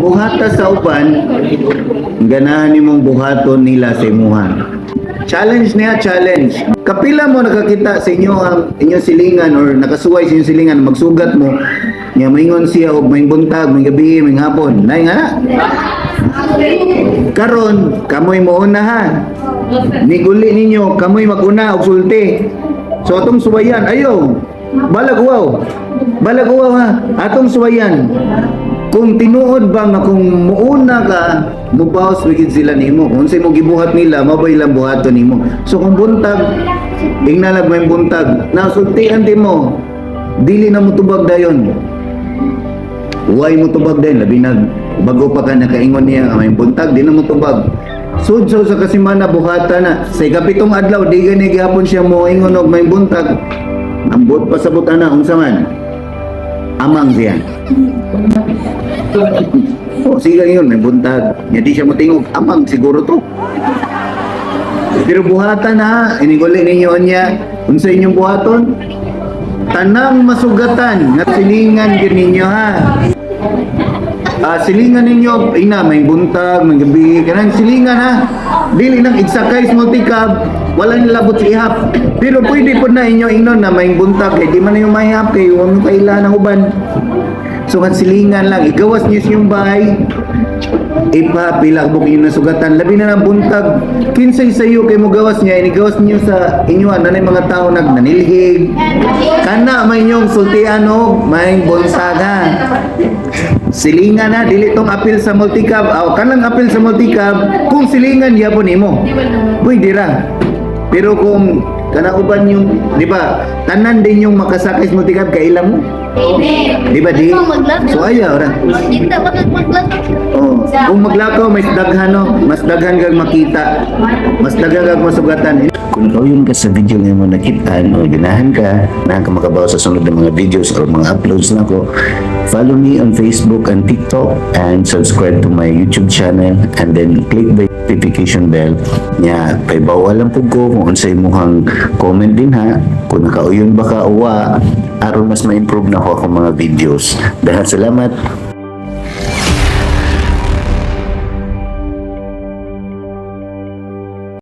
Buhata sa uban, ganahan nimong buhaton nila sa imuha. Challenge niya, challenge. Kapila mo nakakita sa inyo ang inyong silingan or nakasuway sa inyong silingan, magsugat mo, nya maingon siya og may buntag, may gabi, may hapon. Nay nga. Karon, kamoy mo una ha. Niguli ninyo, kamoy maguna og sulti. So atong suwayan, ayo. Balag uwaw. Balag uwaw ha. Atong suwayan. Kung tinuod ba nga kung muuna ka, mubawas wigid sila nimo. Kung unsay mo gibuhat nila, mao ba ilang buhaton nimo. So kung buntag, ingnalag may buntag, nasultian di mo, dili na mo tubag dayon. Way mo tubag dayon, labi na bago pa ka nakaingon niya nga may buntag, di na mo tubag. Sud sa kasimana buhata na. Sa ikapitong adlaw di gani gihapon siya mo ingon og may buntag. Ambot pasabot ana unsa man? Amang siya. Oh, sige yun, may buntag. Nya di siya motingog, amang siguro to. Pero buhatan ha, iniguli ninyo niya, unsa inyong buhaton? Tanang masugatan nga silingan gyud ninyo ha. Ah, silingan ninyo, ina may buntag, may gabi, kanang silingan ha. Dili nang igsakay sa multicab, wala nilabot sa ihap. Pero pwede po na inyo ingnon na may buntag kay di man na yung mahihap kay wa mo kaila ng uban. So kan silingan lang, igawas niyo sa inyong bahay, ipapila mo inyo nasugatan. Labi na ng buntag, kinsay sayo kay mo gawas niya, inigawas niyo sa inyo, ano na yung mga tao nagnanilhig. Kana may inyong sultian og may buntag ha. Silingan na, dili tong apil sa multicab. Aw, kanang apil sa multicab, kung silingan gyapon nimo. Pwede ra. Pero kung kanang uban yung, di ba, tanan din yung makasakay sa multicab, kaila mo. Di ba di? So ayaw ra. Hindi ba maglakaw? Oh, kung maglakaw mas daghan no, mas daghan kag makita, mas daghan kag masugatan. Kung kauyon ka sa video nga mo nakita o ganahan ka na ka makabaw sa sunod ng mga videos or mga uploads nako, follow me on Facebook and TikTok and subscribe to my YouTube channel and then click the notification bell nya kay bawal lang pud ko kung unsay imong comment din ha, kung nakauyon ba ka uwa, aron mas ma-improve na ako akong mga videos. Dahil salamat.